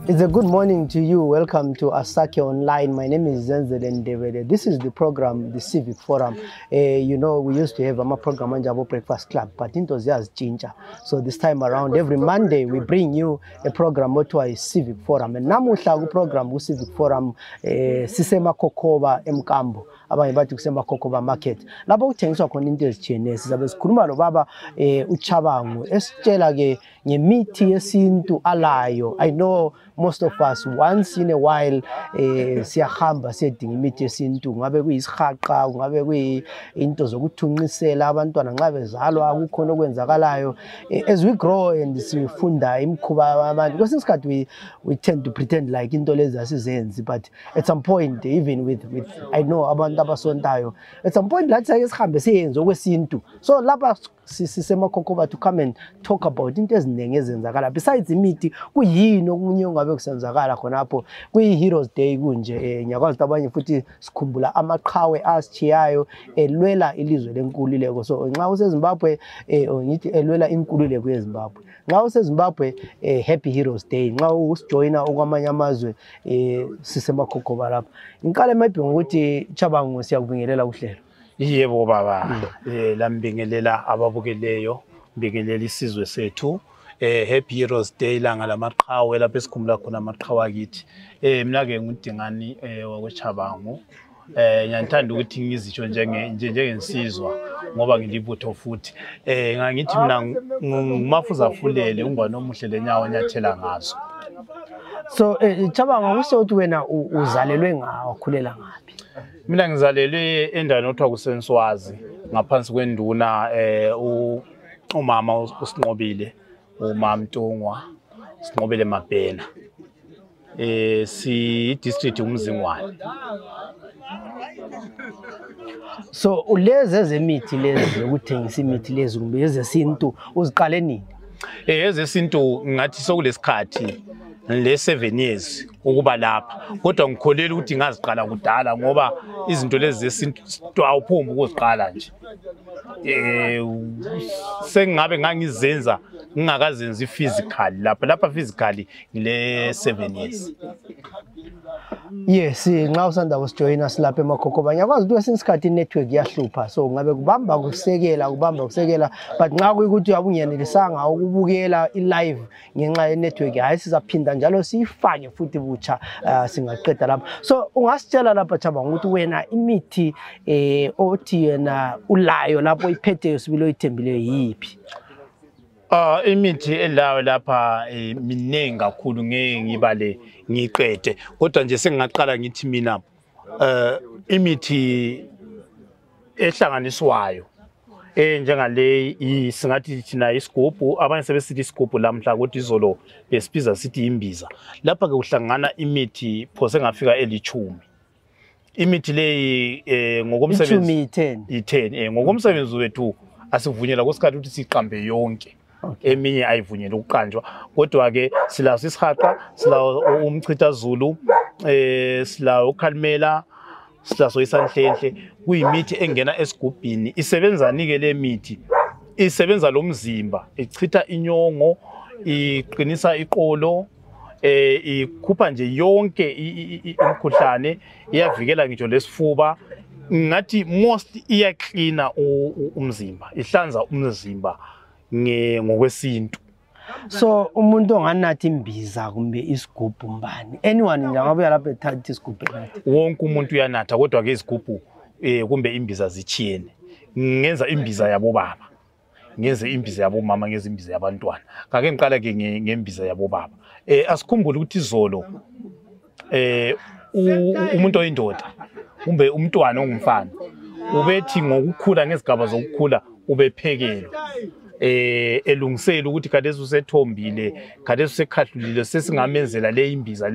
It's a good morning to you. Welcome to Asake Online. My name is Zenzele Ndebele. This is the program, the Civic Forum. You know, we used to have a program on Jabo Breakfast Club, but it was just ginger. So this time around, every Monday, we bring you a program to a Civic Forum. And namuhla program Civic Forum, Sisema Kokoba Mkambo. Abanye bathi kusemba Kokoba Market. Lapho kuthengiswa khona into ezitshiyeneyo. Sizabe sikhuluma lo baba uChabangu esitshela ke ngemithi yesintu alayo. I know most of us once in a while siyahamba siyedinga imithi yesintu, ngabe kuyisihaqa, ngabe kuyinto zokuthunqisela abantwana nxa bezalwa, kukhona okwenzakalayo. As we grow and sifunda imikhuba abantu, kwesinye isikhathi we tend to pretend like into lezi asizenzi, but at some point, even with I know abantu abasontayo, at some point lathi sake sihambe siyenze okwesintu. So lapha sisema Kokoba to come and talk about into eziningi ezenzakala. Besides imithi, kuyini okunye ongabe kusenzakala khonapho kwi-Heroes Day kunje. Ngiyakwazi ukuthi abanye futhi sikhumbula amaqhawe asitshiyayo elwela ilizwe lenkululeko. So nxa useZimbabwe ngithi elwela inkululeko yeZimbabwe. Nxa useZimbabwe Happy Heroes Day. Nxa usijoyina okwamanye amazwe sisema Kokoba lapha. Ngikale maybe ngokuthi Chabangu siyakubingelela uhlelo. Yebo baba, lambingelela ababukeleyo, mbingelela isizwe sethu. Happy Heroes Day langa lamaqhawe lapho esikhumula khona amaqhawe akithi. Mina ke ngudingani wakweChabangu. Ngiyathanda ukuthi ngizitsho njengensizwa ngoba ngilibutho futhi. Ngangithi mina ngumafuza afulele ungwane omuhle lenyawo nyathela ngazo. So Chabangu kusho ukuthi wena uzalelwe ngawo, khulela ngaphi? Mina ngizalelwe endaweni othiwa kuSenswazi ngaphansi kwenduna umama uSinqobile, umama Mtungwa, Sinqobile Mabhena. Si district uMzingwane. So ulezi ezemithi lezi ukuthengisa imithi lezi kumbe ezesintu uziqale nini? Ezesintu ngathi sokulesikhathi le 7 years ukuba lapha, kodwa ngikholela ukuthi ngaziqala kudala ngoba izinto lezi zesintu awuphomba ukuziqala nje. Sengabe ngangizenza ngingakazenzi physical lapha physically ngile 7 years. Yes, nxa usanda usijoyina silapha eMakokoba ngiyakwazi ukuthi kwesinye isikhathi network iyahlupha, so ngabe kubamba kusekela, but nxa kuyikuthi abungenelisanga ukubukela i-live ngenxa ye-network, hayi sizaphinda njalo siyifake futhi butsha singaqeda lapha. So ungasitshela lapha Chabangu ukuthi wena imithi othi yena ulayo lapho iphethe sibilo ithembileyo yiphi? Imithi elayo lapha minengi kakhulu ngeke ngibale ngiqede, kodwa nje sengaqala ngithi mina imithi ehlanganiswayo njengale singathi thina isigubhu, abanye sebesithi isigubhu lamhla kodwa izolo besibiza sithi imbiza. Lapha ke uhlangana imithi phose ngafika eli10. Imithi leyi ngokomsebenzi 10 ngokomsebenzi wethu asivunyelwa kusikhathi ukuthi siqambe yonke. Eminye ayivunyelwa ukuqanjwa, kodwa ke silawo isihaqa, silawo umchitha Zulu, silawo ukhalimela, silawo isanhlenhle. Kuyimithi engena esigubhini, isebenza nike le mithi, isebenza lo mzimba, ichitha inyongo, iqinisa iqolo, ikhupha nje yonke imkhuhlane, iyavikela ngitsho lesifuba. Ngathi most iyacleana umzimba, ihlanza umzimba ngokwesintu. So umuntu onganathi imbiza kumbe isigubhu mbani? Anyone nje ngabe lapha ethatha isigubhu nathi? Wonke umuntu uyanatha, kodwa ke isigubhu kumbe imbiza zitshiyene. Ngenza imbiza yabo baba, ngenze imbiza yabo mama, ngenze imbiza yabantwana. Ngake ngiqala ke ngembiza yabo baba. Asikhumbule ukuthi izolo umuntu oyindoda kumbe umntwana ongumfana ubethi ngokukhula ngezigaba zokukhula ubephekelwa elungisela ukuthi khathesi usethombile, khathesi usekhahlulile, sesingamenzela le imbiza.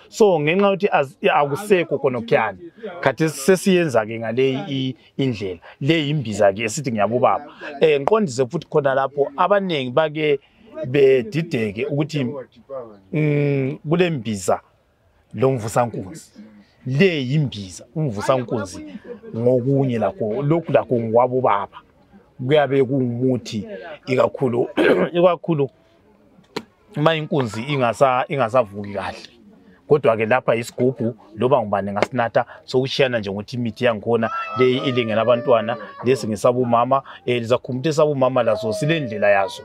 So ngenxa ukuthi akusekho khonokhuyana, khathesi sesiyenza ke ngale indlela le imbiza ke esithi ngiyabobaba. Ngiqondise futhi khona lapho abanengi bake bedideke ukuthi kule mbiza lo mvusankunzi, le imbiza umvusankunzi ngokunye lakho lokhu lakho ngwabo baba. Kuyabe kungumuthi ikakhulu uma inkunzi ingasavuki kahle. Kodwa ke lapha isigubhu loba ngubani ngasinatha sokushiyana nje ngokuthi imithi yangikhona le ilingena abantwana lesi ngisabumama lizakhumbuthi sabumama lazo silendlela yazo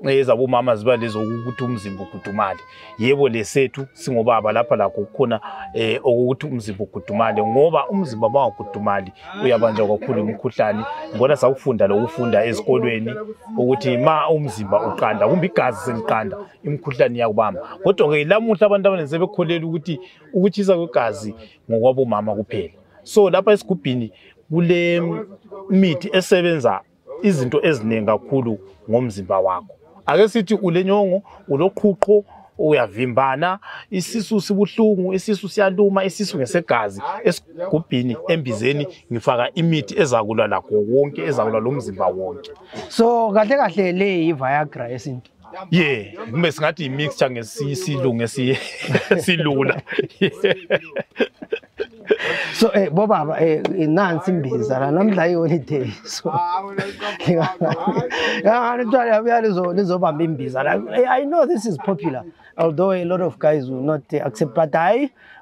ezabumama ziba lezo ukuthi umzimba ugudumale. Yebo lesethu singobaba lapha lakho kukhona ukuthi umzimba ugudumale ngoba umzimba mawugudumali uyabanjwa kakhulu imikhuhlane. Ngibona sakufunda lokufunda ezikolweni ukuthi ma umzimba uqanda kumbe igazi seliqanda imikhuhlane iyakubamba. Kodwa ke lamuhla abantu abaningi sebekholela ukuthi ukutshisa kwegazi ngokwabomama kuphela. So lapha esigubhini kule mithi esebenza izinto eziningi kakhulu ngomzimba wakho. Ake sithi ulenyongo, uloqhuqho, uyavimbana, isisu sibuhlungu, isisu siyaluma, isisu ngesegazi. Esigubhini embizeni ngifaka imithi ezakulwa lakho wonke, ezakulwa lomzimba wonke. So kahle kahle le iViagra esintu. Yeah, kumbe singathi imixture ngesilungu esilula. So bobaba nansi imbiza la namhla iholiday so lizobamba imbiza la. I know this is popular although a lot of guys will not accept, but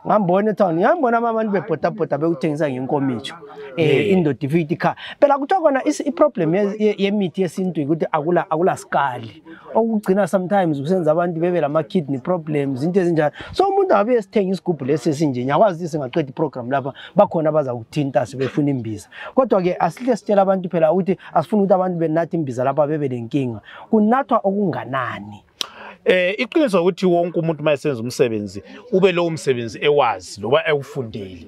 ngambona town ngambona abantu bebhotapota bekuthengisa ngenkomicho indoda ifika ikhaya. Phela kuthiwa kona iproblem yemithi yesintu ukuthi akula skali okugcina sometimes kusenza abantu bebe lama kidney problems into ezinjalo. So umuntu abe esithenga isigubhu lesesinje nyakwazi singaqeda iprogram lapha bakhona abazakuthinta sebefuna imbiza. Kodwa ke asihle sitshela abantu phela ukuthi asifuna ukuthi abantu benathe imbiza lapha bebe lenkinga. Kunathwa okunganani? Iqiniso ukuthi wonke umuntu mayesenza umsebenzi ube lo umsebenzi ewazi loba ewufundele.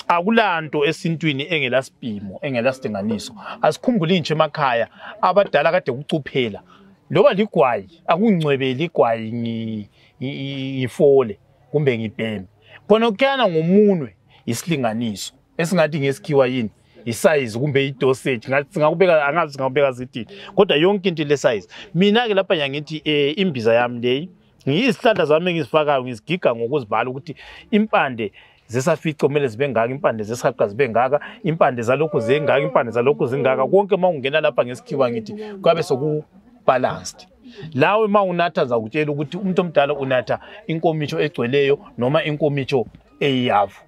Akulanto esintwini engela sipimo engela sidenganiso. Asikhumbule intshe emakhaya abadala kade kucuphela loba ligwayi akungcwebeli igwayi ngifole kumbe ngibheme. Khona ukuyana ngomunwe isilinganiso esingathi ngesikhiwa yini isize kumbe idosage ngathi singakubeka angazi singakubeka zithini kodwa yonke into le size. Mina ke lapha ngiyathi imbiza yami leyi ngiyisihlahla zami engizifakayo ngizigiga ngokuzibhala ukuthi impande zesafico kumele zibe ngaka, impande zesaqha zibe ngaka, impande zalokho zengaka, impande zalokho zingaka. Konke mawungena lapha ngesikhiwa ngithi kwabe soku balanced. Lawe mawunatha zakutshela ukuthi umuntu omdala unatha inkomicho egcweleyo noma inkomicho eyihafu.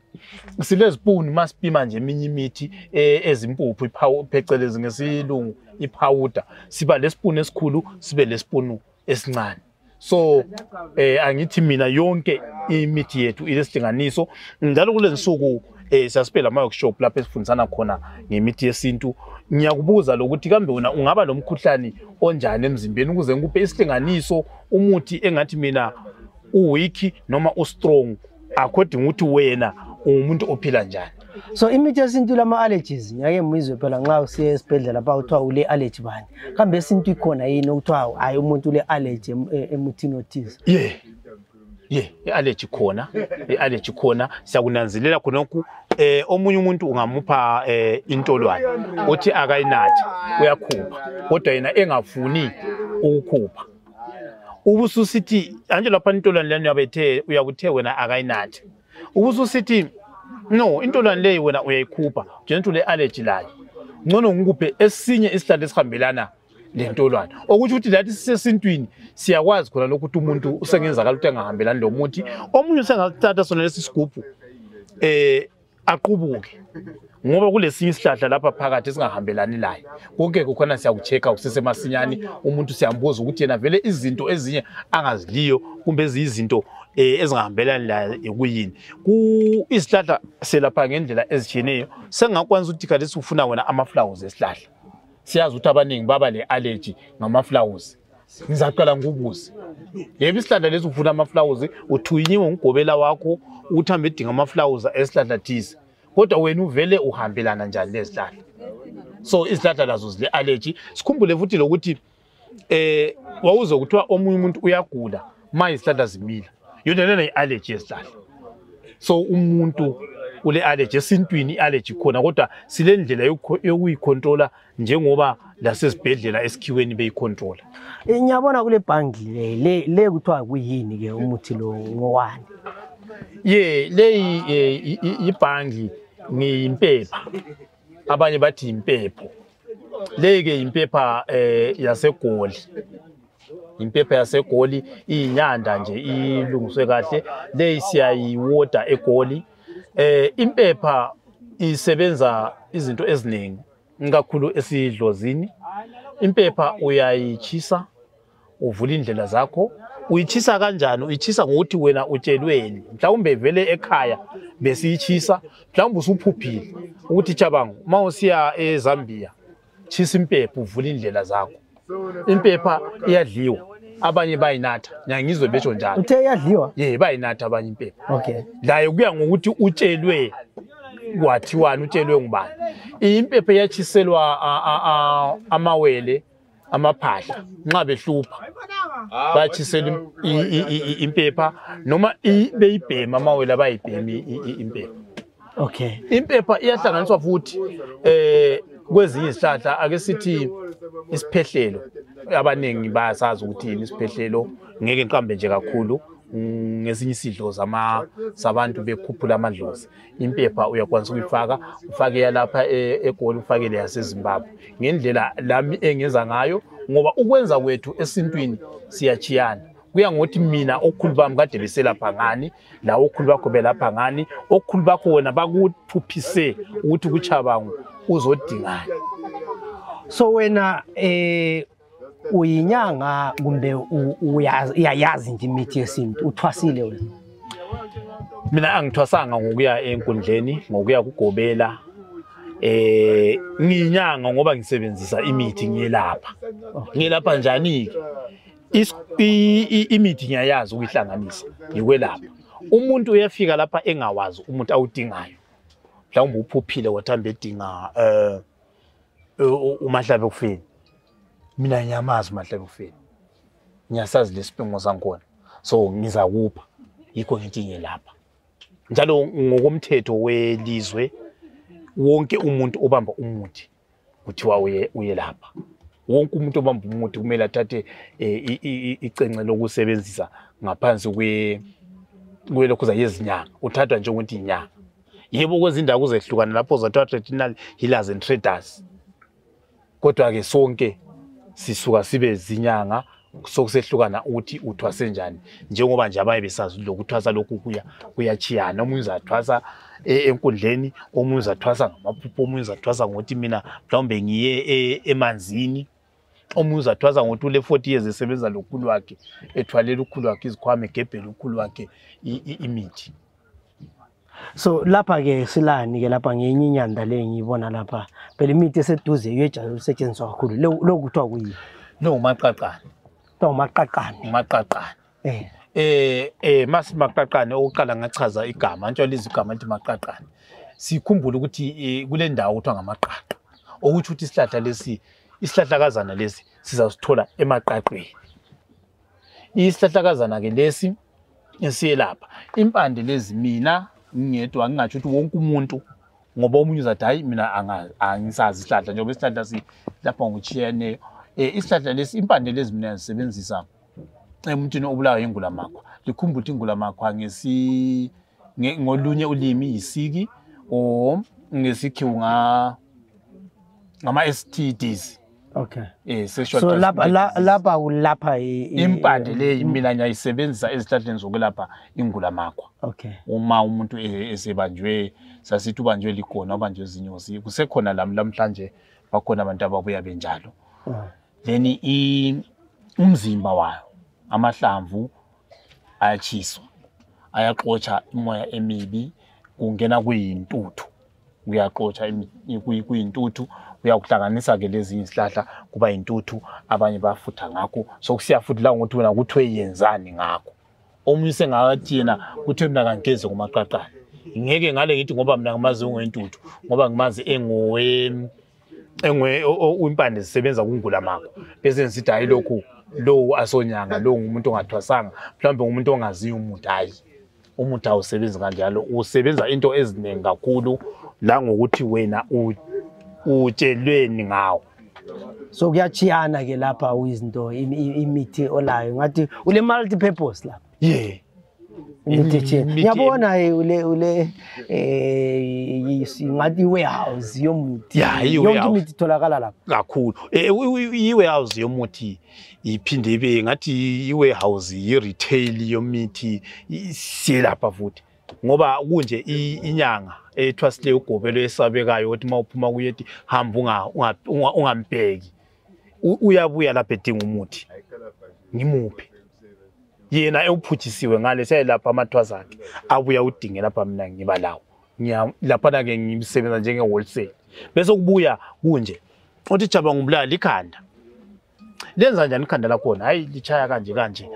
Silezipuni masipima nje eminye imithi ezimpuphu phecelezi ngesilungu ipowder. Siba lesipuni esikhulu sibe lesipuni esincane. So angithi mina yonke imithi yethu ilesilinganiso njalo kulensuku siyasiphela ama workshop lapho esifundisana khona ngemithi yesintu. Ngiyakubuza lokuthi kambe wena ungaba lomkhuhlane onjani emzimbeni ukuze ngikuphe isilinganiso umuthi engathi mina uweak noma ustrong according ukuthi wena umuntu ophila njani. So imithi yesintu lama allergies ngeke muyizwe phela nxa usiye esibhedlela lapha uthiwa ule allergy bani. Kambe esintu ikhona yini ukuthiwa hayi umuntu ule allergy emuthini othize? I-allergy khona, i-allergy khona siyakunanzelela khonokho. Omunye umuntu ungamupha intolwane uthi akayinathi uyakhupha kodwa yena engafuni ukukhupha. Ubususithi anje lapha intolwane lana uyabethe uyakuthe wena akayinathi. Ubususithi no intolwane leyi wena uyayikhupha njengoba le allergy layo. Ngcono ngikuphe esinye isihlahla esihambelana lentolwane. Okuthi uthi lathi sisesintwini siyakwazi khona lokuthi umuntu usengenzakala ukuthi engahambelani lo muthi. Omunye usengathatha sona lesisigubhu aqubuke ngoba kulesinye isihlahla lapha phakathi esingahambelani laye. Konke kukhona siyakuchecka kusesemasinyani umuntu siyambuza ukuthi yena vele izinto ezinye angaziliyo kumbe izinto ezingahambelani laye ekuyini. Ku isihlahla selapha ngendlela ezitshiyeneyo sengakwanza ukuthi kalesi ufuna wena amaflowers esihlahla. Siyazi ukuthi abaningi baba le allergy ngamaflowers. Ngizaqala ngokubuza. Yebo isihlahla lesi ufuna amaflowers uthuyinyiwe ngigobela wakho uthambe edinga amaflowers esihlahla thize. Kodwa wena uvele uhambelana njani lezihlahla. So isihlahla lazo zile allergy. Sikhumbule futhi lokuthi wawuzo kuthiwa omunye umuntu uyagula ma isihlahla zimila. Yona lena i-allergy yesihlahla. So umuntu ule allergy esintwini i-allergy khona kodwa silendlela yokuyicontrola njengoba lasesibhedlela esikhiweni beyicontrola. Ngiyabona kule bhangi le kuthiwa kuyini ke umuthi lo ngowani? Leyi ibhangi ngiyimpepha. Abanye bathi impepho. Leke impepha yaseGoli. impepha yaseGoli iyinyanda nje ilungiswe kahle le siyayiwoda eGoli. Impepha isebenza izinto eziningi kakhulu esidlozini. Impepha uyayichisa uvula indlela zakho. Uyichisa kanjani? Uyichisa ngokuthi wena utshelweni mhlawumbe vele ekhaya besiyichisa mhlawumbe usuphuphile ukuthi Chabangu mawusiya eZambia chisa impepha uvula indlela zakho. Impepha iyadliwa, abanye bayinatha. Nyangizwe besho njalo. Uthe iyadliwa? Bayinatha abanye impepha. Okay. Layo kuya ngokuthi utshelwe wathiwani, utshelwe ngubani. Impepha iyachiselwa amawele amaphahla nxa behlupha bachisela impepha noma beyibhema amawele abayibhemi impepha. Okay. Impepha iyahlanganiswa futhi kwezinye izihlahla, ake sithi isiphehlelo. Abaningi bayasazi ukuthi yini isiphehlelo, ngeke ngiqambe nje kakhulu ngesinye isidlo zabantu bekhuphula amadlozi. Impepha uyakwanisa ukuyifaka, ufake yalapha eGoli, ufake le yaseZimbabwe. Ngendlela lami engenza ngayo, ngoba ukwenza kwethu esintwini siyachiyana. Kuya ngokuthi mina okukhulu bami kade beselapha ngani, la okukhulu bakho belapha ngani, okukhulu bakho wena bakuphuphise ukuthi kuChabangu uzodingana. So wena uyinyanga kumbe uyayazi nje imithi yesintu, uthwasile wena? Mina angithwasanga ngokuya enkundleni, ngokuya kugobela. Ngiyinyanga ngoba ngisebenzisa imithi ngiyelapha. Ngiyelapha njani ke? Imithi ngiyayazi ukuyihlanganisa ngikwelapha. Umuntu uyafika lapha engawazi umuntu awudingayo. Mhlawumbe uphuphile wathamba edinga uMahlabe Kufeni. Mina ngiyamazi uMahlabe Kufeni. Ngiyasazi lesiphengo sankhona. So ngizakupha. Yikho ngithi ngiyelapha. Njalo ngokomthetho welizwe wonke umuntu obamba umuthi kuthiwa uyelapha. Wonke umuntu obamba umuthi kumele athathe icence lokusebenzisa ngaphansi kwelokhuza yezinyanga. Uthathwa njengokuthi inyanga. Yebo kwezindawo kuzehlukana lapho zathiwa traditional healers and traders. Kodwa ke sonke sisuka sibe zinyanga, sokusehlukana ukuthi uthwase njani. Njengoba nje abaye besazi lokuthwasa lokhu kuyachiyana. Omunye uzathwasa enkundleni, omunye uzathwasa ngamaphupho, omunye uzathwasa ngokuthi mina mhlawumbe ngiye emanzini, omunye uzathwasa ngokuthi ule 40 years esebenza lokhulu wakhe, ethwalela ukhulu wakhe izikhwama, egebhela ukhulu wakhe imithi. So lapha ke silani ke lapha ngenye inyanda le ngiyibona lapha. Phela imithi eseduze yejalo usetshenziswa kakhulu. Lo kuthiwa kuyi? No, umaqaqane. Umaqaqane. Umaqaqane. Maqaqane oqala ngachaza igama, ntsho lizigama lithi maqaqane. Sikhumbula ukuthi kule ndawo kuthiwa ngamaqaqa. Okuthi uthi isihlahlakazana lesi sizasithola emaqaqeni. Isihlahlakazana ke lesi esiyelapha. Impande lezi mina ngiyedwa ngingathi ukuthi wonke umuntu, ngoba omunye uzathi hayi mina angisazi isihlahla njengoba isihlahla lapha ngokuchiyeneyo. Isihlahla lesi, impande lezi mina ngisebenzisa emuntwini obulawa ingulamakwa. Likhumbula ukuthi ingulamakwa ngolunye ulimi yisiki o ngesikhiwu ngama STDs. Okay. Sexual. So lapha ulapha impande le mina ngiyayisebenzisa ezihlahleni zokulapha ingulamakwa. Okay. Uma umuntu esebanjwe, sasithi ubanjwe ligona, ubanjwe izinyosi, kusekhona lamhlanje bakhona abantu ababuya benjalo. Then umzimba wayo, amahlamvu ayachiswa, ayaxotsha imoya emibi, kungena kuyintuthu, uyaxotsha kuyintuthu, uyakuhlanganisa ke lezi izihlahla kuba intuthu, abanye bafutha ngakho. So kusiyafuthi la ngokuthi wena kuthiwe yenzani ngakho. Omunye sengathi yena kuthiwe mina kangeze ngomaqaqane. Ngeke ngale ngithi ngoba mina ngamazi ungentuthu, ngoba ngimazi impande zisebenza kungulamakwa. Bese ngisithi hayi lokhu lo asonyanga, lo ngumuntu ongathwasanga, mhlawumbe umuntu ongaziyo umuthi. Hayi, umuthi awusebenzi kanjalo, usebenza into eziningi kakhulu la ngokuthi wena utshelweni ngawo. So kuyachiyana ke lapha izinto imithi olayo ngathi ule multi purpose lapha. ngiyabona ule singathi warehouse yomuthi yonke imithi itholakala lapha kakhulu i-warehouse yomuthi iphinde ibe ngathi i-warehouse yi-retail yomithi siyelapha futhi ngoba kunje inyanga ethwasile ugobelo esabekayo ukuthi mawuphuma kuyethi hamba ungambheki uyabuya lapha edinga umuthi ngimuphi yena ewuphutshisiwe ngale seyelapha amathwaza akhe abuya udinge lapha mina ngiba lawo lapha ke ngimsebenza njenge wholesale bese kubuya kunje uthi jaba ngumbulala ikhanda lenza njani ikhanda lakhona hayi lichaya kanje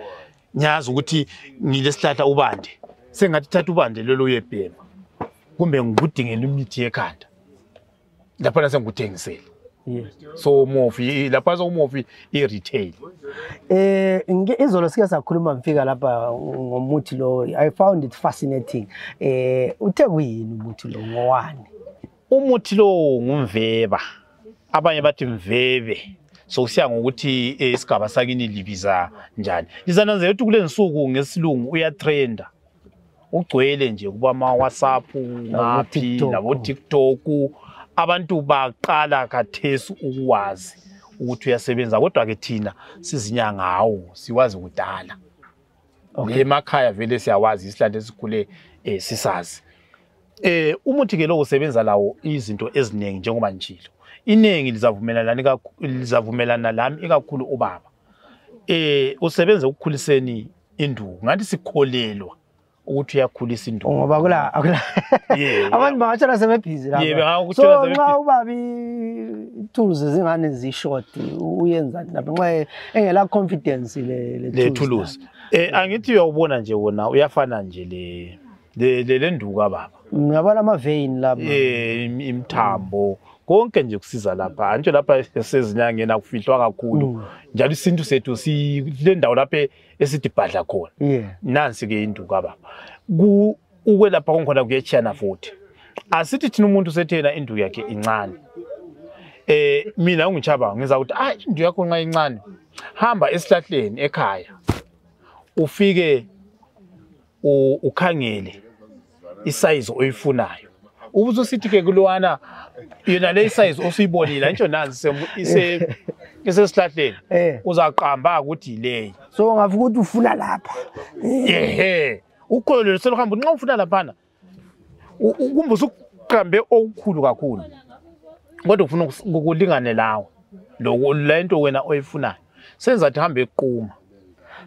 nyazi ukuthi ngilesihlahla ubande sengathi thatha ubande lelo uyebhema kumbe ngikudingela imithi yekhanda lapha nasengikuthengisela so mofi lapha so mofi i-retail izolo sike sakhuluma mfika lapha ngomuthi lo I found it fascinating uthe kuyini umuthi lo ngowani umuthi lo ngumveba abanye bathi mvebe so siya ngokuthi isigaba sakini libiza njani lizananze ukuthi kule nsuku ngesilungu uyatrenda ugcwele nje kuba ama WhatsApp ngaphi nabo TikTok abantu baqala kathesi ukwazi ukuthi uyasebenza kodwa ke thina sizinya ngawo siwazi kudala emakhaya vele siyawazi isihlahla esikhule sisazi umuthi ke lo usebenza lawo izinto eziningi njengoba njilo iningi lizavumelana lami ikakhulu ubaba usebenza ukukhuliseni induku ngathi sikholelwa ukuthi uyakhulisa induku ngoba akula abantu bangathana sebebhizi lapha so nxa ubabi tools zingane zishort uyenza lapha nxa engela confidence le tools angithi uyawubona nje wona uyafana nje le nduku baba ngiyabona ama vein lapha imthambo konke nje kusiza lapha antsho lapha sezinyangeni akufihlwa kakhulu njalo isintu sethu sile ndawo lapha esidibhadla khona nansi ke induku baba ukwelapha konkhona kuyechana futhi asithi thina umuntu sethena induku yakhe incane mina ungichaba ngiza ukuthi induku yakho nxa incane hamba esihlahleni ekhaya ufike ukhangele isize oyifunayo ubuzo sithi ke kulwana yena le size osuyibonile nje nanzi isesihlahleni uzaqamba ukuthi leyi so ngavuka ukuthi ufuna lapha ukholelo selohamba nxa ufuna lapha ukumbuza ukuqambe okukhulu kakhulu kodwa ufuna ukulingane lawo lento wena oyifunayo senza ukuthi hambe eqhuma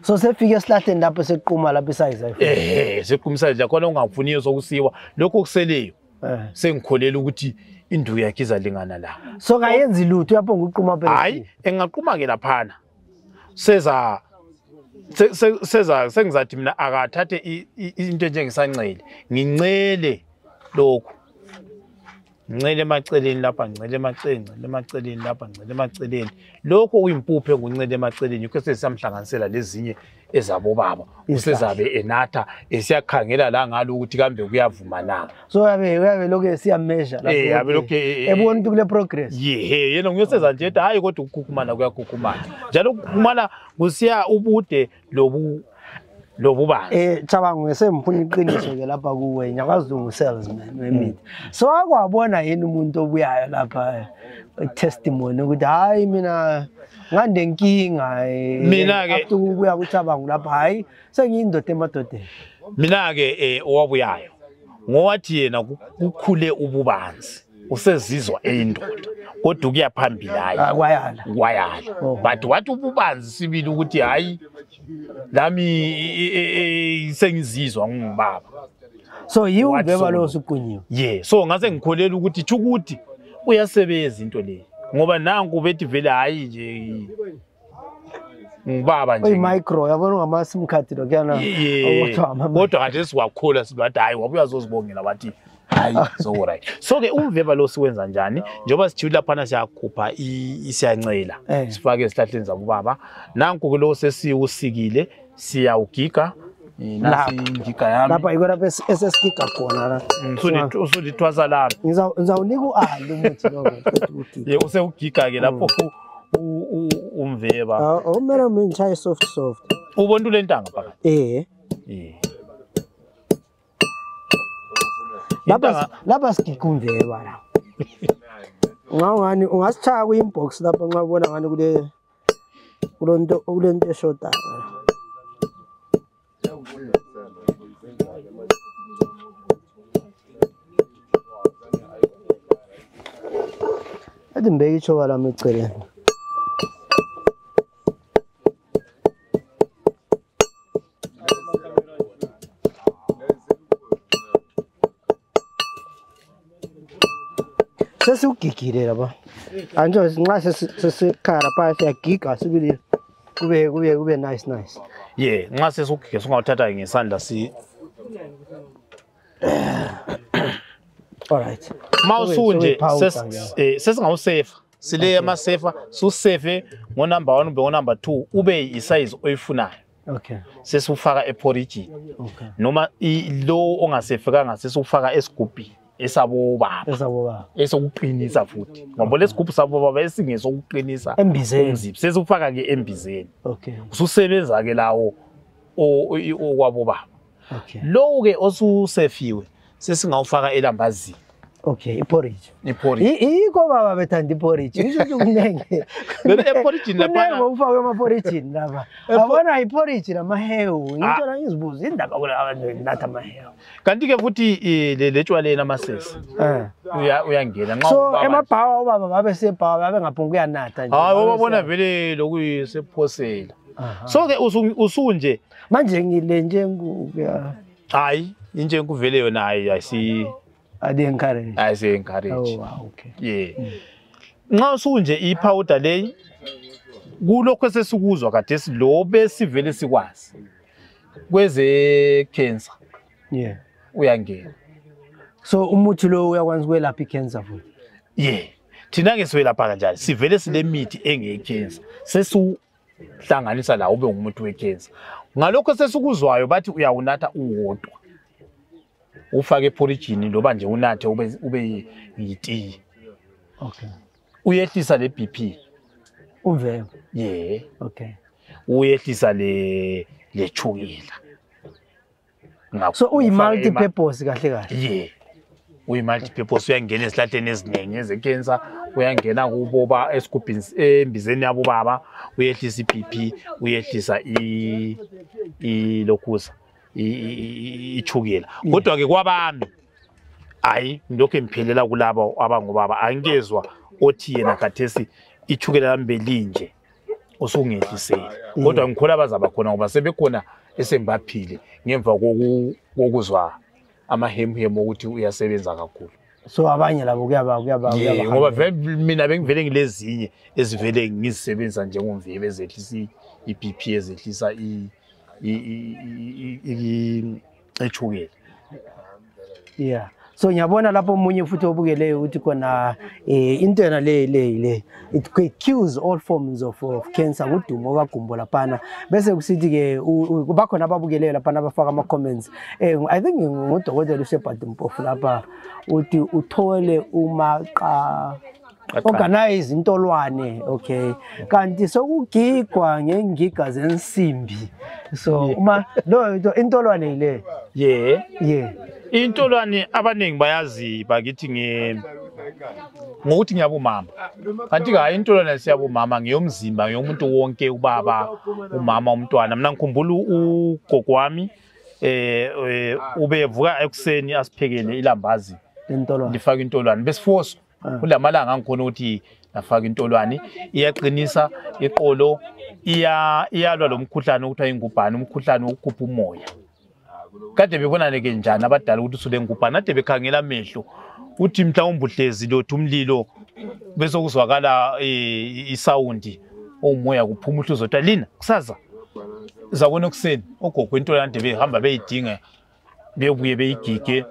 so sefike esihlahleni lapho seqhuma lapha isize seqhuma size khona ungafuniyo sokusiwa lokho kuseleyo sengikholela ukuthi induku yakhe izalingana la so kayenzi lutho uyapho nguqhuma phela hayi engaqhuma ke laphana sengizathi mina akathathe into enjengesancele ngincele lokho ngicele emaceleni lapha ngicele emaceleni lapha ngicele emaceleni lokho uyimpuphe nguncele emaceleni yikho sesamhlanganisela lezinye ezabo baba usezabe enatha esiyakhangela la ngalo ukuthi kambe kuyavuma na so uyabe lokho esiya measure lapho yabe lokho ebona ukuthi kule progress yena ngiyoseza nje ethi hayi kodwa ukukhukhumana kuyakhukhumana njalo ukukhukhumana kusiya ubude lobuba Chabango ngesemfuna iqiniso ke lapha kuwe nyakazungu salesman wemithi so akwabona yini umuntu obuyayo lapha testimony ukuthi hayi mina ngande nkinga mina ke ukubuya kuChabango lapha hayi sengiyindoda emadodeni mina ke owabuyayo ngowathi yena kukhule ububanzi usezizwa eyindoda kodwa kuyaphambili hayi kwayala but wathi ububanzi sibili ukuthi hayi lami sengizizwa ngubaba so yiwo beba lo suqunyiwe so ngase ngikholela ukuthi chukuthi uyasebenza into le ngoba nanku bethi vele hayi nje ngubaba nje micro yabona ngama sim card lokuyana kodwa kade siwakhola sibathi hayi wabuya zozibongela bathi hayi so right so ke umveba lo siwenza njani njoba sithula laphana siyakhupha isiyancela sifake esihlahleni zabobaba nanku ke lo sesiusikile siyawugiga nasi ngiga yami lapha iko lapha esesigiga khona la usudithwaza lapha ngizawunika uali umuthi lo ukuthi usewugiga ke lapho umveba umela mina chaye soft ubona lentanga phakathi Lapha sigikumveba la. Ngawani ungasitshaya ku-inbox lapha nxa ubona ngani kulento eshota. Athi mbeke ichoka lami eceleni. Sesugigile lapha. Anjo nxa sesikhala phakathi siyagiga sibili kube nice. Yeah, nxa sesugige singawuthatha ngesandla si. Alright. Mawusunje sesingawusefa. Sile amasefa susefe ngo number 1 ube ngo number 2 ube isize oyifunayo. Okay. Sesufaka eporridge. Okay. Noma lo ongasefekanga sesufaka esigubhini. Esabobaba esokuqinisa futhi ngoba lesigubhu sabobaba esingesokuqinisa embizeni sesufaka ke embizeni. Okay. Ususebenza ke lawo okwabobaba. Okay. Lo ke osusefiwe sesingawufaka elambazini. Okay, iporridge. Iko baba bethanda iporridge. Ngisho kunenge. Iporridge lapha ngofaka amaporridge lapha. Abona iporridge lamahewu. Ngitho la ngizibuza indaba kula abantu natha amahewu. Kanti ke futhi letshwaleni amasesi. Uyangena nxa so emabhawa ubaba babe sebhawa babe ngaphungu kuyanatha nje. Hayi ubabona vele lokuyisephosela. So ke usunje manje ngile njengu hayi inje kuvele yona ayisi encourage. I say encourage. Oh, wow, okay. Yeah. Nxa usunje ipowder leyi kulokho esesukuzwa kade silo besivele sikwazi. Kweze cancer. Yeah. Uyangena. So umuthi lo uyakwazi ukwelapha icancer futhi. Yeah. Thina ke siwelapha kanjani? Sivele sile mithi engecancer. Sesihlanganisa la ube ngumuntu wecancer. Ngalokho sesukuzwayo bathi uyawunatha uwodwa. Ufake eporridgeini loba nje unathe ube yiti. Okay. Uyehlisa le BP. Uvela. Yeah. Okay. Uyehlisa le chukela. So uyi multi purpose kahle. Yeah. Uyi multi purpose uyangena esihlahleni eziningi ezecancer, uyangena kuboba esigubhini embizeni yabo baba, uyehlisa iBP, uyehlisa lokhuza. Ichukela kodwa ke kwabami hayi ngilokho emphelela kulabo abangobaba angezwe othi yena kathesi ichukela lami belinje usungehlisele kodwa ngikhola abazaba khona ngoba sebekhona esembaphile ngemva kokuzwa amahemhemo ukuthi uyasebenza kakhulu. So abanye labo kuyaba ngoba mina bengivele ngilezinye ezivele ngizisebenza njengomvebe ezehlisa iBP ezehlisa echukela. Yeah. So ngiyabona lapho umunye futhi obukele ukuthi khona into yena le it cures all forms of cancer udumo kagumbo laphana bese kusithi ke kuba khona ababukeleyo laphana abafaka ama comments. I think ngudokotela uShebhard Mpofu lapha uthi uthole organize intolwane. Okay, kanti sokugigwa ngengiga zensimbi. So uma lo intolwane ile yeah intolwane abaningi bayazi bakithi ngokuthi ngiyabumama kanti hayi intolwane siyabumama ngiyomzimba ngiyomuntu wonke ubaba umama umntwana. Mina ngikhumbula ugogo wami ubevuka ekuseni asiphekele ilambazi intolwane ndifaka intolwane besifoso kulamalanga ngikhona ukuthi nafaka intolwane iyaqinisa iqolo iyalwa lomkhuhlane ukuthi ingubhane umkhuhlane wokukhupha umoya. Kade bebonane ke njani abadala ukuthi usule ngubhane ade bekhangela amehlo uthi mhlawumbe uhlezi lothi umlilo bese kuzwakala isawundi omoya kuphuma uhluzo ukuthi lina kusaza zabona kuseni ogogo intolwane ade behamba beyidinga bebuye beyigige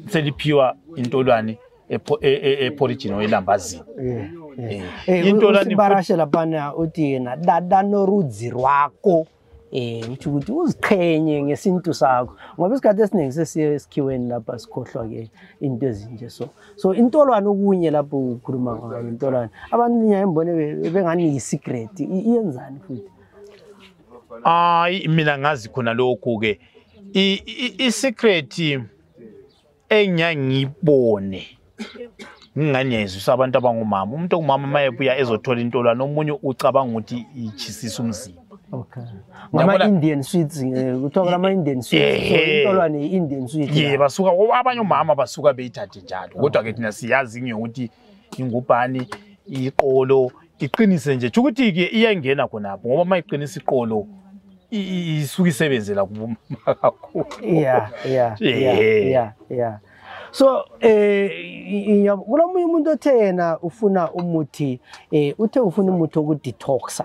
seliphiwa intolwane eporridge noyilambazini. Intolwane ibarashe laphana uthi yena dada norudzi rwako uthi ukuthi uziqhenye ngesintu sakho ngoba isikhathi esiningi sesiye esikhiweni lapha sikhohlwa ke into ezinje so intolwane okunye lapho ukhuluma ngayo intolwane abantu ninya embone bengani yisecret iyenzani futhi. Mina ngazi khona lokho ke isecret engiyangibone nginganyezisa abantu abangumama umuntu ongumama mayebuya ezothola intolwane omunye ucabanga ukuthi ichisisa umzimba. Okay. Ngama Indian sweets kuthiwa ama Indian sweets so intolwane Indian sweets. Yeah basuka abanye omama basuka beyithathe njalo kodwa ke thina siyazi ukuthi ingubhani iqolo iqinise nje ukuthi ke iyangena khonapho ngoba mayiqinisa iqolo isuka isebenzela kubuma kakhulu. Yeah. So kulomunye umuntu othena ufuna umuthi uthe ufuna umuthi okudetoxa.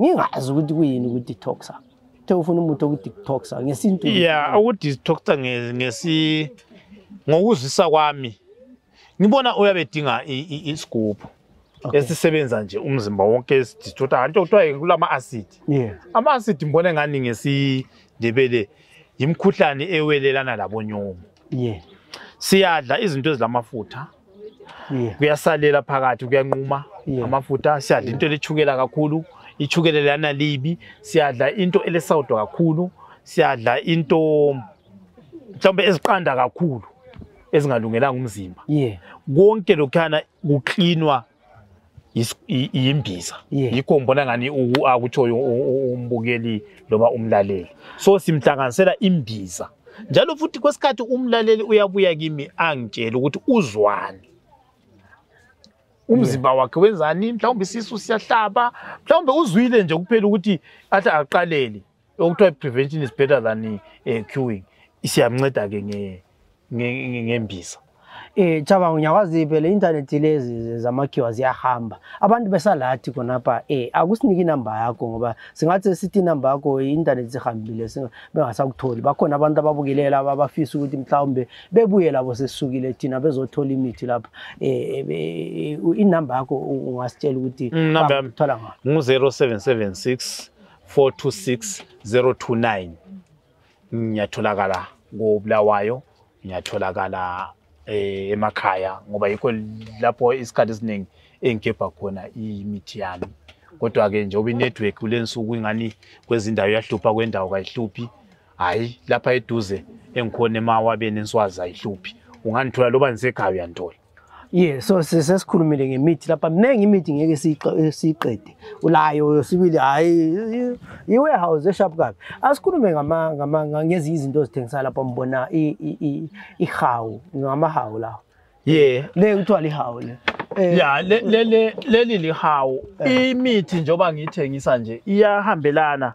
Ngingazi ukuthi kuyini ukudetoxa. Uthe ufuna umuthi okudetoxa ngesintu. Yeah, ukudetoxa ngokuzwisa kwami. Ngibona uyabedinga isigubhu. Esisebenza nje umzimba wonke esidetoxa into kuthiwa kulama acid. Yeah. Ama acid ngibona ngani ngesindebele imkhuhlane ewelelana labonyomo. Yeah. Siyadla izinto ezilamafutha. Yeah. Kuyasalela phakathi kuyanquma amafutha siyadla into lechukela kakhulu ichukela lana libi siyadla into elesawudo kakhulu siyadla into mhlawumbe eziqanda kakhulu ezingalungelanga umzimba. Yeah. Konke lokhana kucleanwa imbiza. Yikho ngibona ngani akutshoyo umbukeli loba umlaleli. So simhlanganisela imbiza. Njalo futhi kwesikhathi umlaleli uyabuya kimi angitshela ukuthi uzwani. Umzimba wakhe wenzani mhlawumbe isisu siyahlaba mhlawumbe uzwile nje kuphela ukuthi athi aqalele okuthiwa prevention is better than curing. Isiyamnceda ke ngembiza. Chaba ngiyakwazi phela internet lezi zamakhiwa ziyahamba abantu besalathi khonapha akusiniki inamba yakho ngoba singathi sithi inamba yakho internet zihambile bengasakutholi bakhona abantu ababukelela abafisa ukuthi mhlawumbe bebuye labo sesisukile thina bezothola imithi lapha inamba yakho ungasitshela ukuthi thola ngayo 0776 426 029 ngiyatholakala ngoBulawayo ngiyatholakala emakhaya ngoba yikho lapho isikhathi esiningi engikhepha khona imithi yami kodwa ke nje obi network kulensuku ingani kwezindawo yahlupha kwendawo kayihluphi hayi lapha eduze engikhona emawabeni enswazi ayihluphi ungangithola loba nisekhaya uyanthola. Yeah, so sesikhulumile ngemithi lapha mnengi imithi ngeke siqede ulayo sibili hayi iwarehouse eshop kabi asikhulume ngezi izinto ezithengisa lapha mbona ihawu ngamahawu lawo. Yeah, le kuthiwa lihawu le. Yeah, leli lihawu imithi njoba ngiyithengisa nje iyahambelana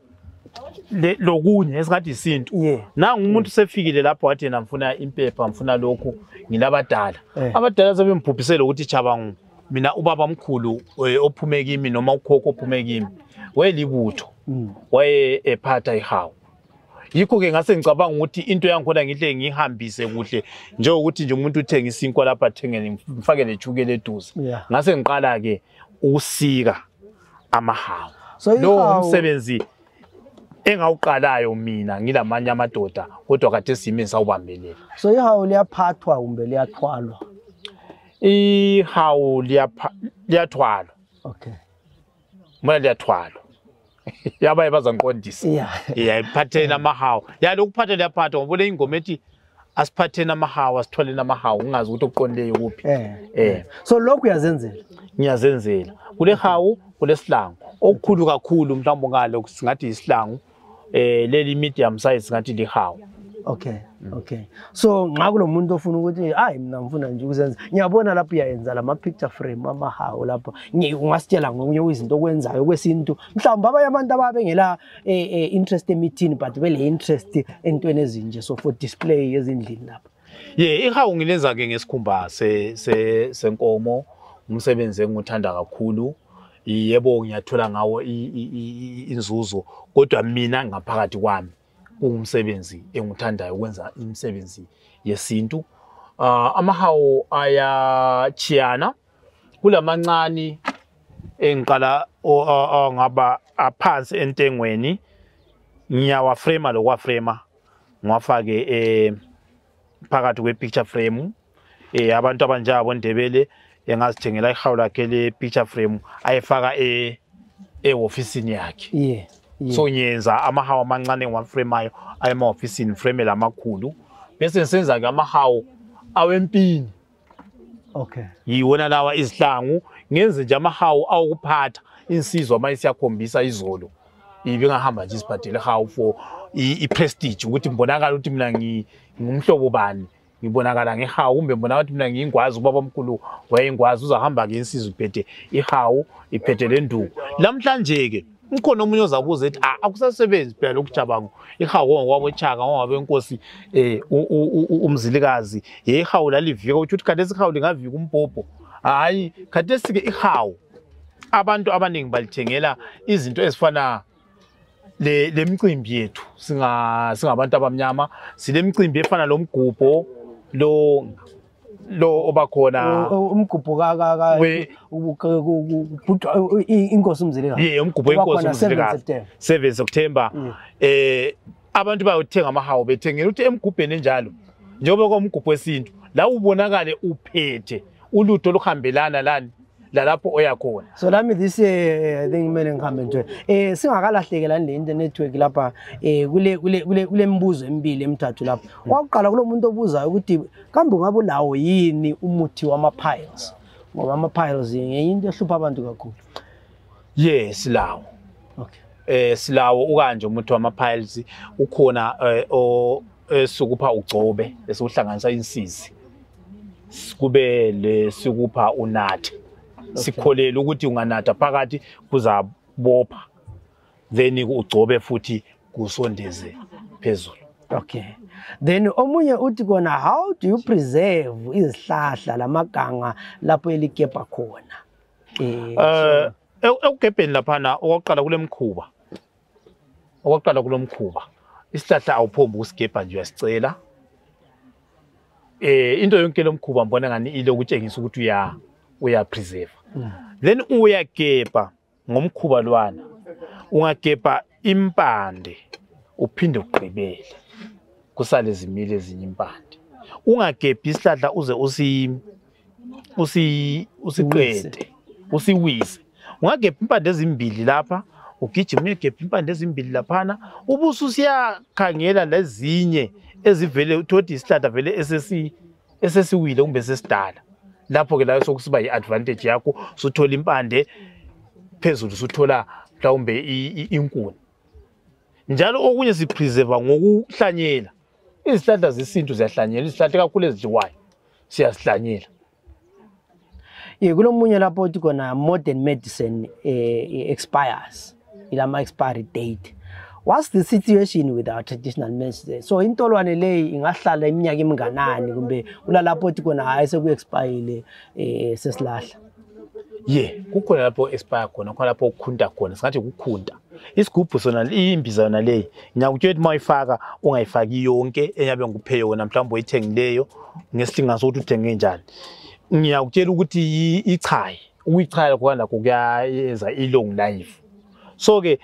lokunye esingathi isintu. Nanga umuntu sefikile lapho wathi yena ngifuna impepha ngifuna lokho ngilabadala abadala sebemphuphisela ukuthi Chabangu mina ubaba omkhulu ophume kimi noma ukhokho ophume kimi welibutho waye ephatha ihawu. Yikho ke ngase ngicabanga ukuthi into yangikhona ngihle ngihambise kuhle njengokuthi nje umuntu uthenga isinkwa lapha athengele ngifake lechukela eduze. Ngase ngiqala ke usika amahawu. Lo umsebenzi engawuqalayo mina ngilamanye amadoda kodwa kade sime sawubambelela. So ihawu liyaphathwa kumbe liyathwalwa? Ihawu liyathwalwa. Okay. Mina liyathwalwa. Yaba bazangiqondisa. Yeah, iphathena amahawu. Ya lokuphatha liyaphathwa ngoba le ingoma ethi asiphathena amahawu asithwalena amahawu ungazi ukuthi oqondileyo kuphi. So lokhu uyazenzela? Ngiyazenzela. Kule hawu kulesihlangu. Okukhulu kakhulu mhlawumbe ngalo singathi isihlangu leli medium size ngathi lihawu. Okay. So nxa kulomuntu ofuna ukuthi hayi mina ngifuna nje ukuzenza ngiyabona lapho uyayenza lama picture frame amahawu lapho ungasitshela ngokunye izinto okwenzayo kwesintu mhlawumbe abanye abantu ababengela interest emithini but bele interest entweni ezinje so for display ezindlini lapha. Yeah, ihawu ngilenza ke ngesikhumba senkomo umsebenzi engithanda kakhulu. Yebo ngiyathola ngawo inzuzo kodwa mina ngaphakathi kwami umsebenzi engithandayo ukwenza imisebenzi yesintu. Amahawu ayachiyana kulamancane engiqala ngaba aphansi entengweni ngiyawa frame lokwa frame ngwafake phakathi kwe picture frame abantu abanjabo Ndebele engazithengela ihawu lakhe le picture frame ayifaka officeini yakhe. So nyenza amahawu amancane ngwa frame ayo ayema officeini frame lamakhulu bese senza ke amahawu awempini. Okay. Yiwona lawa izihlangu ngenze nje amahawu awukuphatha insizwa manje siyakhombisa izolo. Ibingahamba nje isibhadele hawu for iprestige ukuthi mbonakala ukuthi mina ngumhlobo bani. Ngibonakala ngehawu kumbe mbona ukuthi mina ngingwazi ubaba omkhulu wayengwazi uzahamba ke insizwa iphethe ihawu iphethe lenduku. Lamhlanje ke ukhona omunye ozabuza ethi akusasebenzi phela lokujabango ihawu ngokwabo eChaka ngowabe enkosi umzilikazi yehawu lalivika ukuthi khathesi ihawu lingavika umbhobho. Hayi khathesi ke ihawu abantu abaningi balithengela izinto ezifana lemicimbi yethu singabantu abamnyama silemicimbi efana lomgubho lo obakhona umgubho inkosi umzilikazi umgubho inkosi umzilikazi 7 September abantu bayothenga amahawu bethengela ukuthi emgubheni enjalo njengoba komgubho wesintu la ubonakale uphethe ulutho oluhambelana lani lalapho oyakhona. So lami this I think kumele ngihambe nje singakalahlekela le network lapha kule mbuzo emibili emithathu lapha. Waqala kulomuntu obuzayo ukuthi kambe ngabe lawo yini umuthi wama-piles ngoba ama-piles into ehlupha abantu kakhulu. Yes lawo. Okay. Silawo ukanje umuthi wama-piles ukhona esukupha ugcobe esihlanganisa insizi kube lesikupha unathe. Sikholela ukuthi unganatha phakathi kuzabopha then ugcobe futhi kusondeze phezulu. Okay. Then omunye uthi kona how do you preserve izihlahla lamaganga lapho elikepa khona? Ekukepeni laphana okwaqala kulemkhuba. Okwaqala kulomkhuba. Isihlahla awuphomba ukusigepa nje uyasicela. Into yonke lomkhuba mbona ngani ile ukutshengisa ukuthi uya preserve. Then uyagepa ngomkhuba lwana. Ungagepa impande uphinde ugqibele. Kusale zimile ezinye impande. Ungagepi isihlahla uze usiqede. Usiwise. Ungagepa impande ezimbili lapha, ugijima uyegepa impande ezimbili laphana, ubusu siyakhangela lezinye ezivele uthi isihlahla vele esesiwile kumbe sesidala. Lapho ke la sokusiba iadvantage yakho suthola impande phezulu suthola mhlawumbe inkuni. Njalo okunye sipreserve ngokuhlanyela. Izihlahla zesintu ziyahlanyela, izihlahla kakhulu ezidliwayo siyasihlanyela. Kulomunye lapho uthi kona modern medicine expires. Ilama expiry date. What's the situation with our traditional medicine? So intolwane leyi ingahlala iminyaka eminganani kumbe ulalapho uthi kona hayi sekuexpire sesilahla? Kukhona lapho expire khona, khona lapho ukukhunta khona, singathi ukukhunta. Isigubhu sona imbiza yona leyi, ngiyakutshela ukuthi mayifaka ungayifaki yonke enyabe ngikuphe yona mhlawumbe oyithengileyo ngesihlinganiso ukuthi uthenge njani. Ngiyakutshela ukuthi ichayi, ukuyichaya khona kuyayenza ilong life. So ke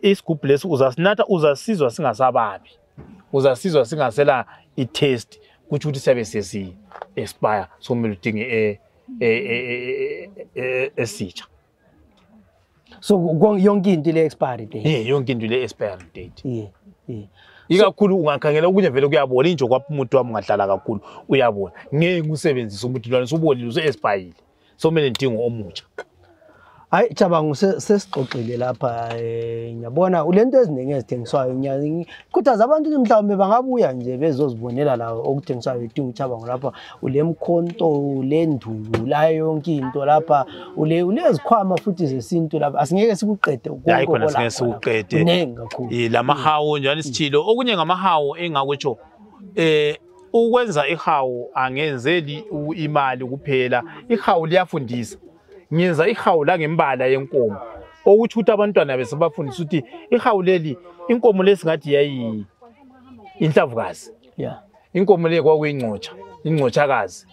isigubhu lesi uzasinatha uzasizwa singasababi. Uzasizwa singasela i-taste ukuthi siyabe sesi expire so kumele udinge esitsha. So yonke into le expiry date. Yonke into le expiry date. Ikakhulu ungakhangela ukuthi vele kuyabona injo kwapha umuntu wami ungadlala kakhulu uyabona. Ngeke usebenzise umuthi lwana subonile use-expire. So kumele ndingo omutsha. Hayi Jabangu sesixoxile lapha ngiyabona ulento eziningi ezithengiswayo ngikhuthaza abantu ukuthi mhlawumbe bangabuya nje bezozibonela lawo okuthengiswayo edinga Jabangu lapha ulemkhonto lenduku la yonke into lapha ulezikhwama futhi zesintu lapha asingeke sikuqede konke la. Khona singeke sikuqede. Nengi kakhulu. Lamahawu njalo isithilo okunye ngamahawu engakutsho ukwenza ihawu angenzeli imali kuphela. Ihawu liyafundisa. Ngenza ihawu la ngembala yenkomo okuthi ukuthi abantwana besebafundisa ukuthi ihawu leli inkomo lesingathi yayi inhlavukazi. Inkomo le kwakuyingcotsha, ingcotsakazi.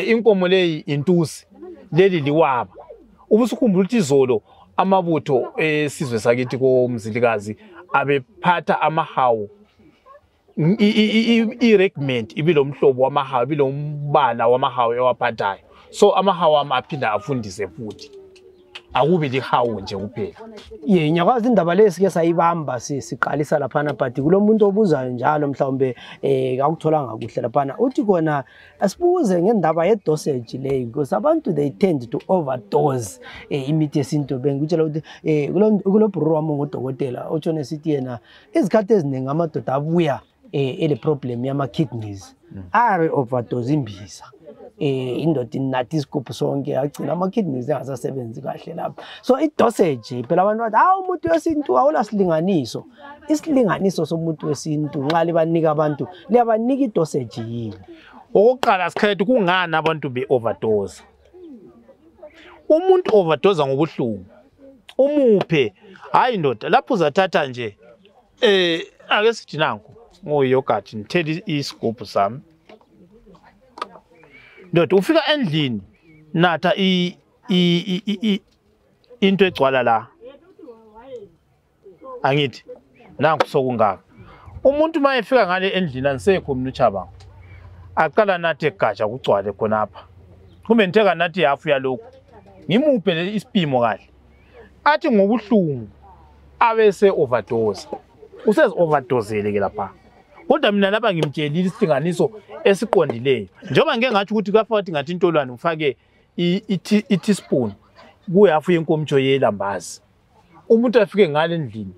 Inkomo leyi intusi, leli liwaba. Ubusukhumbula ukuthi izolo amabutho esizwe sakithi komzilikazi abephatha amahawu. I-regiment ibilomhlobo wamahawu, ibilombala wamahawu ewaphathayo. So amahawu aphinda afundise futhi. akubi lihawu nje kuphela. Ye nyakwazi indaba lesike sayibamba siqalisa laphana but kulomuntu obuzayo njalo mhlawumbe akutholanga kuhle laphana uthi kona asibuze ngendaba ye dosage le because abantu they tend to overdose imithi yesintu bengitshela ukuthi kulo bro wami ngodokotela utshone sithi yena izikhathi eziningi amadoda abuya ele problem yama kidneys are overdose imbiza indoda inathi isigubhu sonke agcina ama kidneys engasasebenzi kahle lapha so I dosage phela abantu bathi umuntu wesintu awula silinganiso isilinganiso somuntu wesintu nxa libanika abantu liyabanika I dosage yini okokuqala sikhethe kungani abantu be overdose umuntu overdose ngobuhlungu umuphe hayi ndoda lapho uzathatha nje ake sithi nanku ngoyogurt ngitheli isigubhu sami ndoda ufika endlini natha into egcwala la angithi nanku sokungaka umuntu mayefika ngale endlini anisekho mina uChabanga aqala nathi egatsha kugcwale khonapha kumbe nitheka nathi hafu yalokho ngimuphe isipimo kahle athi ngobuhlungu abese overdose usezi overdosele ke lapha kodwa mina lapha ngimtshelile isilinganiso esiqondileyo njengoba ngeke ngathi ukuthi kafathi ngathi intolwane ufake i-teaspoon kuyafu yenkomtsho yelambazi umuntu afike ngale endlini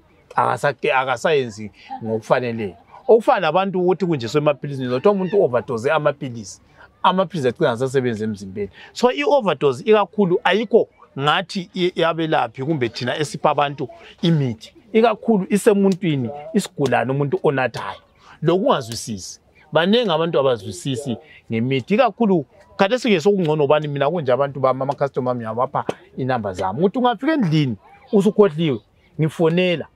akasayenzi ngokufanele okufana nabantu ukuthi kunje somaphilisi ngizothi umuntu overdose amaphilisi agcina asasebenza emzimbeni so i-overdose ikakhulu ayikho ngathi yabelaphi kumbe thina esipha abantu imithi ikakhulu isemuntwini isigulane umuntu onathayo lokungazwisisi banenge abantu abazwisisi ngemithi ikakhulu kade sike sokungcono bani mina kunje abantu bama customer ami yabapha inamba zami ukuthi ungafika endlini usukhohliwe ngifonela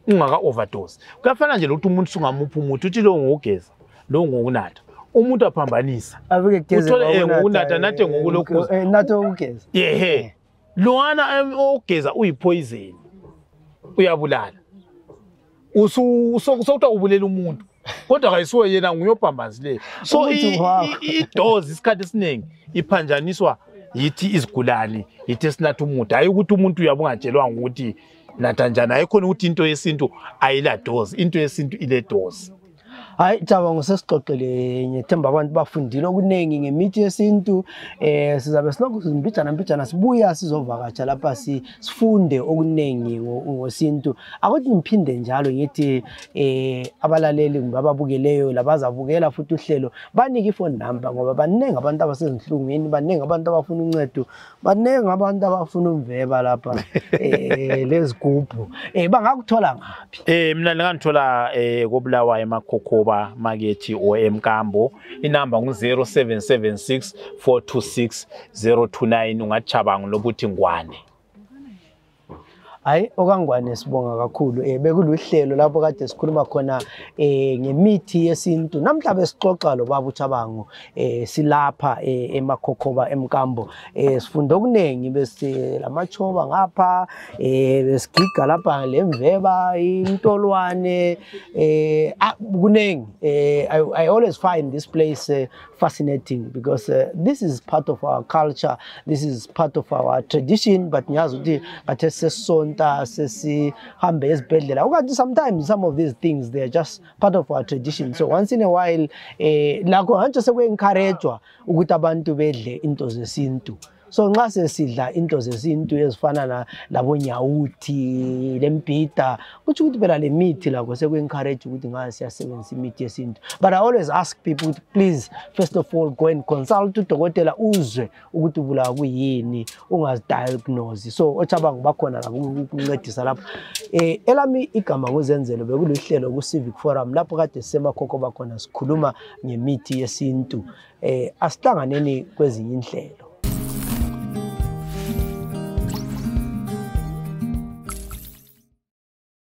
ungaka overdose kuyafana nje ukuthi umuntu sungamupha umuthi uthi lo ngogeza lo ngokunatha umuntu aphambanisa abike kugeza ngokunatha nathe ngokulokhu nathe ukugeza yehe loana ogeza uyipoison uyabulala usokuthiwa ubulela umuntu kodwa kayisuwe yena nguyophambanzileyo so i-dose isikhathi esiningi iphanjaniswa yithi izigulane yithi esinatha umuthi hayi ukuthi umuntu uyabe ungatshelwanga ukuthi natha njani ayikhona ukuthi into yesintu ayila dose into yesintu ile dose hayi Cabanga sesixoxele ngethemba abantu bafundile okuningi ngemithi yesintu sizabe silokhu simbijana sibuya sizovakatsha lapha sifunde okuningi ngosintu akuthi ngiphinde njalo ngithi abalaleli ngababukeleyo labazabukela futhi uhlelo banike ifone number ngoba baningi abantu abasezinhlungwini baningi abantu abafuna uncedo baningi abantu abafuna umveba lapha lezigubhu bangakuthola ngapi mina ngangithola koBulawayo eMakhokhoba Magethi o eMkambo inamba ngu0776 426 029 ungaChabanga lobuthi Ngwane hayi okangwane sibonga kakhulu bekuluhlelo lapho kade sikhuluma khona ngemithi yesintu namhla besixoxa lo baba uChabanga silapha eMakhokhoba eMkambo sifunda okuningi bese lamachoba ngapha besigiga lapha lemveba intolwane kuningi I always find this place fascinating because this is part of our culture, this is part of our tradition but ngiyazi ukuthi athe sesonto sesihambe ezibhedlela ukanti sometimes some of these things they are just part of our tradition so once in a while lakho manje sekwe-encouragewa ukuthi abantu bedle into zesintu so nxa sesidla into zesintu ezifana labonyawuthi lembhida kuthi ukuthi phela le mithi lakho sekwe-encourage ukuthi ngabe siyasebenzisa imithi yesintu but I always ask people to please first of all go and consult udokotela uzwe ukuthi ubulawa kuyini ungazidiagnose so oChabanga bakhona la ukuncedisa lapho elami igama nguZenzele bekuluhlelo ku-Civic Forum lapho kade sisemakhokhoba khona sikhuluma ngemithi yesintu asihlanganeni kwezinye inhlelo